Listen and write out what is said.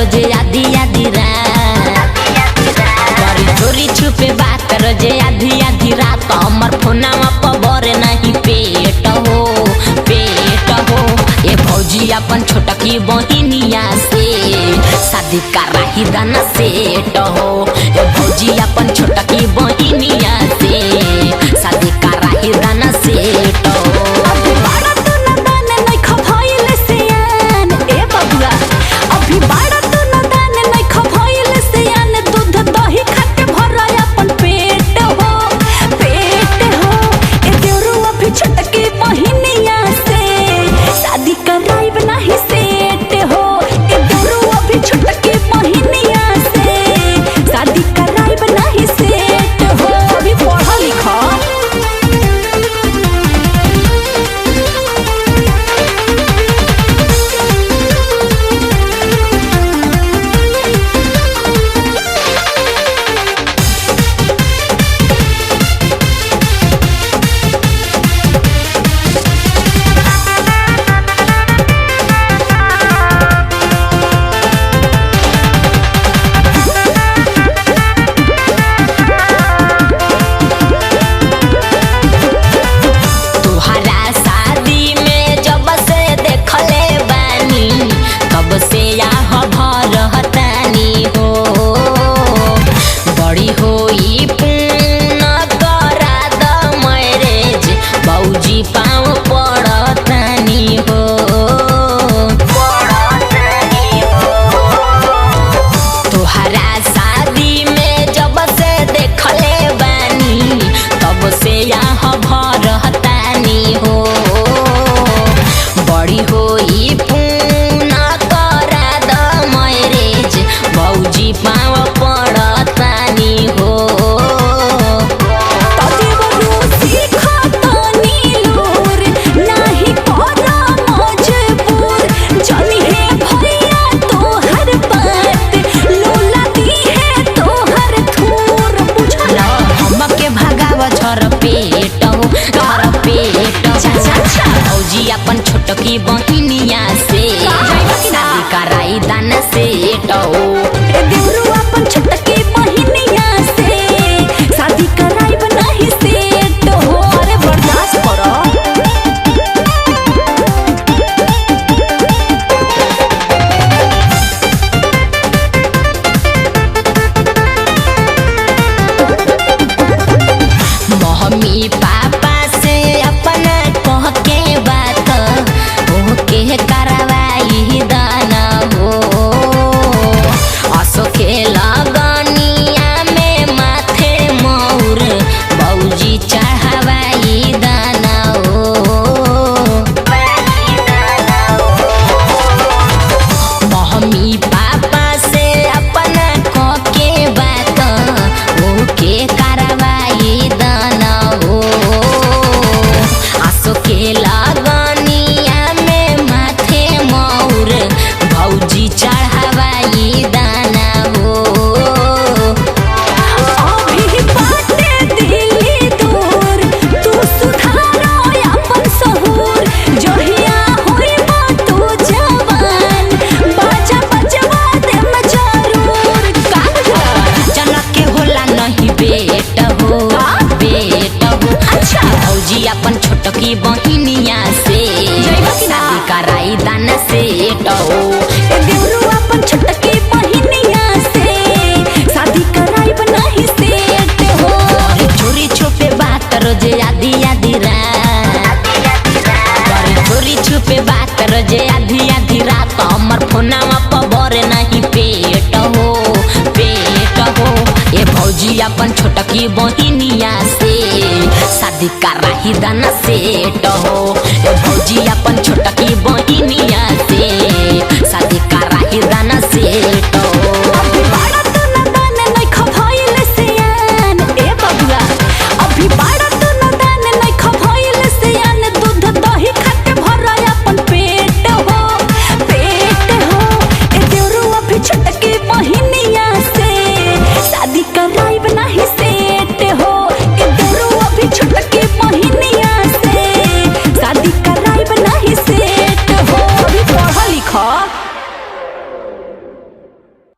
रोजे आधी आधी रात। करी चोरी छुपे बात रोजे आधी आधी रात। हमर फोनवा पर भरे नहीं पेट हो, पेट हो। ए भौजी अपन छोटकी बहिनिया से शादी कराही दाना सेट हो। ए भौजी अपन छोटकी बहिनिया से शादी कराही दाना सेट हो। अभी बाड़ा तू नदान नइखो भइल सियान। ए बबुआ, अभी बाड़ा तू नदान नइखो भइल सियान। दूध दही खाके भरा अपन पेट हो, पेट हो। ए देवरू अभी छोटकी बहिनिया से शादी कराइब नाही सेट हो। ए देवरू अभी छोटकी बहिनिया से शादी कराइब नाही सेट हो। अभी पढ़ लिख। तुहरा शादी में जब से देखले बानी तब से आह भरतानी हो। बड़ी होई पून करा द मैरेज बौजी पाँव पड़तानी हो। तुहरा शादी में जब से देखले बानी तब से आह भरतानी हो। बड़ी होई पूना करा द मैरेज बौजी पाँव पड़तानी हो। तदेवरू सीखतानी लूर, नाही करा मजबूर। जनी हे भैया तोहर बात, लोला दी है तोहर थूर। बुझला? हमके भगाव झर पेट हो, झर पेट हो। अच्छा। भौजी अपन छोटकी बहिनिया से जाइबा कि ना? शादी कराई दाना सेट हो। ए देवरू अपन छोटकी बहिनिया से शादी कराइब नाही सेट हो। अरे बर्दाश्त करो। मम्मी पापा से अपना कह के बात ओके करवाई दाना हो। असो के लगनिया में माथे मौर बौजी चढ़ावाई दाना हो। मम्मी पापा से अपना कह के बात ओके करवाई दाना हो। आसो के लगनिया में माथे मौर भौजी चढ़ावाई दाना हो। अभी बाटे दिल्ली दूर, तू सुधारो अपन सहूर। जहिया होइबा तू जवान, बाजा बजवा देम जरूर। का बुझला? जनक के होला नहीं बेट हो, बेट हो। अच्छा। भौजी अपन छोटकी बहिनिया से जइबा कि ना? शादी कराई दाना सेट हो। ए देवरू अपन छोटकी बहिनिया से शादी कराइब नाही सेट हो। अरे चोरी छुपे बात रोजे आधी आधी रात। अरे चोरी छुपे बात रोजे आधी आधी रात। हमर फोनवा पर भरे नहीं पेट हो, पेट हो। ए भौजी अपन छोटकी बहिनिया से शादी कराही दाना सेट